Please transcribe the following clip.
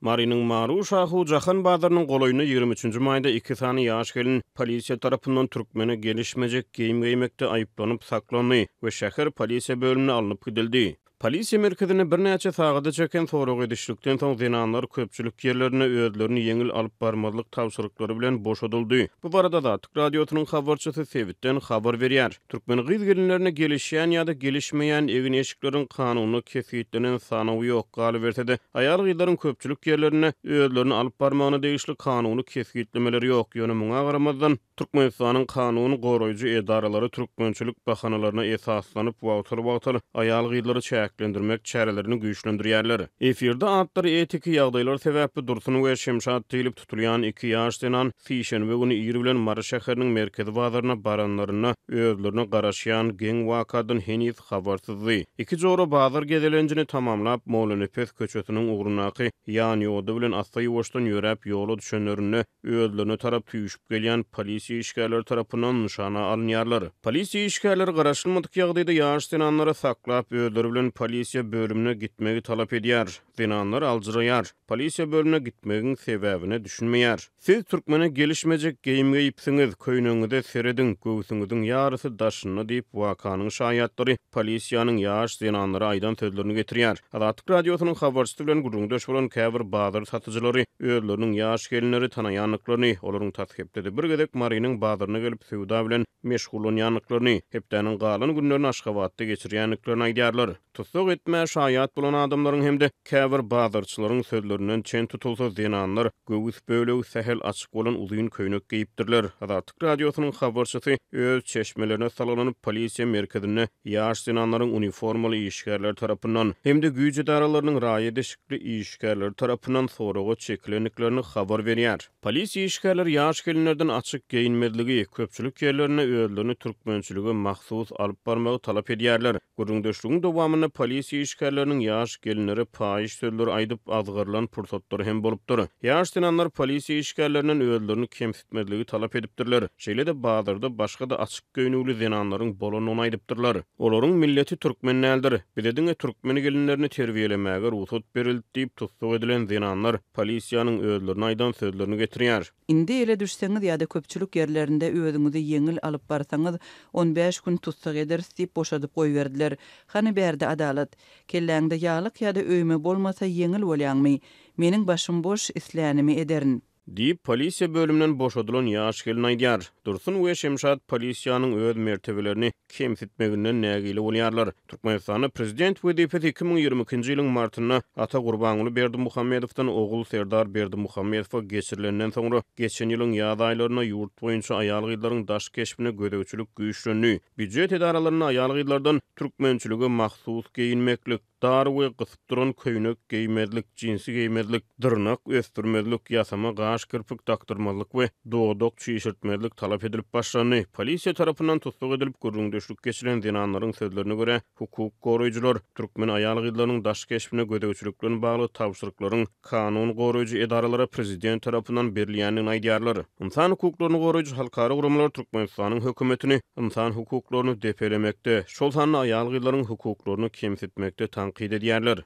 Marynyň Maru-Şahu jahan bazarynyň golaýynda 23-nji maýda iki sany ýaş gelin polisiýa tarapyndan türkmene gelişmejek geýim geýmekde aýyplanyp saklandy we şäher polisiýa bölümine alnyp gidildi. Polisiýa merkezinde birnäçe sagada çeken sorag edişlikden soň zenanlar köpçülik ýerlerinde özlerini ýeňil alyp barmazlyk tabşyryklary bilen boşadyldy. Bu barada Azatlyk Radiosynyň habarçysy sebitden habar berýär. Türkmen gyz-gelinlerine gelişýän ýa-da gelişmeýän egin-eşikleriň kanunda kesgitlenen sanawy ýok. Galyberse-de, aýal-gyzlaryň köpçülik ýerlerinde özlerini alyp barmagyna degişli kanuny kesgitlemeler ýok. Ýöne muňa garamazdan, Türkmenistanyň kanun goraýjy edaralary türkmençilik bahanalaryna esaslanyp, wagtal-wagtal aýal-gyzlary çäklendirmek çärelerini güýçlendirýärler. Efirde atlary etiki ýagdaýlar sebäpli Dursun we Şemşat diýlip tutulýan iki ýaş zenan sişenbe güni ir bilen Mary şäheriniň merkezi bazaryna baranlarynda özlerine garaşýan geň wakadan heniz habarsyzdy. Iki jora bazar gezelenjini tamamlap, Mollanepes köçesiniň ugrundaky ýanýoda bilen assa-ýuwaşdan ýöräp ýola düşenlerinde özlerine tarap süýşüp gelýän polisiýa işgärleri tarapyndan nyşana alynýarlar. Polisiýa işgärleri garaşylmadyk ýagdaýda ýaş zenanlary saklap, özleri bilen polisiýa bölümine gitmegi talap edýär. Zenanlar aljyraýar. Polisiýa bölümine gitmegiň sebäbine düşünmeýär. Siz türkmene gelişmejek geýim geýipsiňiz, köýnegiňize serediň, göwsüňiziň ýarysy daşynda diýip, wakanyň şaýatlary polisiýanyň ýaş zenanlara aýdan sözlerini getirýär. Azatlyk Radiosynyň habarçysy bilen gürrüňdeş bolan käbir bazar satyjylary özleriniň ýaş gelinleri tanaýandyklaryny, olaryň tas hepdede bir gezek Marynyň bazaryna gelip söwda bilen meşgullanýandyklaryny, hepdäniň galan günlerini Aşgabatda geçirýändiklerini aýdýarlar. Tussag etmä şaýat bolan adamlaryň hem-de käbir bazarçylaryň sözlerinden çen tutulsa, zenanlar göwüs bölegi sähel açyk bolan uzyn köýnek geýipdirler. Azatlyk Radiosynyň habarçysy öz çeşmelerine salgylanyp, polisiýa merkezinde ýaş zenanlaryň uniformaly işgärler tarapyndan hem-de güýç edaralarynyň raýat eşikli işgärleri tarapyndan soraga çekilendiklerini habar berýär. Polisiýa işgärleri ýaş gelinlerden açyk geýinmezligi, köpçülik ýerlerinde özlerini türkmençilige mahsus alyp barmagy talap edýärler. Gürrüňdeşligiň dowamynda polisiýa işgärleriniň ýaş gelinlere paýyş sözleri aýdyp, azgyrylan pursatlary hem bolupdyr. Ýaş zenanlar polisiýa işgärlerinden özlerini kemsitmezligi talap edipdirler. Şeýle-de bazarda başga-da açyk geýnüwli zenanlaryň bolandygyny aýdypdyrlar. Olaryň milleti türkmen däldir. Bize diňe türkmen gelinlerini terbiýelemäge rugsat berildi diýip, tussag edilen zenanlar polisiýanyň özlerine aýdan sözlerini getirýär. Indi ele düşseňiz ýa-da köpçülik ýerlerinde özüňizi ýeňil alyp barsaňyz, on bäş gün tussag ederis diýip boşadyp goýberdiler. Hany bärde adalat? Kelläňde ýalyk ýa-da öýme bolmasa ýeňil bolýaňmy? Meniň başym boş, islänimi ederin. Diýip, polisiýa bölüminden boşadylan ýaş gelin aýdýar. Dursun we Şemşat polisiýanyň öz mertebelerini kemsitmeginden nägile bolýarlar. Türkmenistanda prezident wezipesi 2022-nji ýylyň martynda ata Gurbanguly Berdimuhamedowdan ogul Serdar Berdimuhamedowa geçirilenden soňra, geçen ýylyň ýaz aýlarynda ýurt boýunça aýal-gyzlaryň daş keşbine gözegçilik güýçlendi. Býujet edaralarynda aýal-gyzlardan türkmençilige mahsus geýinmeklik, Dar we gysyp duran köýnek geýmezlik, jinsi geýmezlik, dyrnak ösdürmezlik, ýasama gaş-kirpik dakdyrmazlyk we dodak çişirtmezlik talap edilip başlandy. Polisiýa tarapyndan tussag edilip, gürrüňdeşlik geçiren zenanlaryň sözlerine görä, hukuk goraýjylar türkmen aýal-gyzlarynyň daş keşbine gözegçilik bilen bagly tabşyryklaryň kanun goraýjy edaralara prezident tarapyndan berilýändigini aýdýarlar. Ynsan hukuklaryny goraýjy halkara guramalar Türkmenistanyň hökümetini ynsan hukuklaryny depelemekde, şol sanda aýal-gyzlaryň hukuklaryny kemsitmekde tankyt edýärler.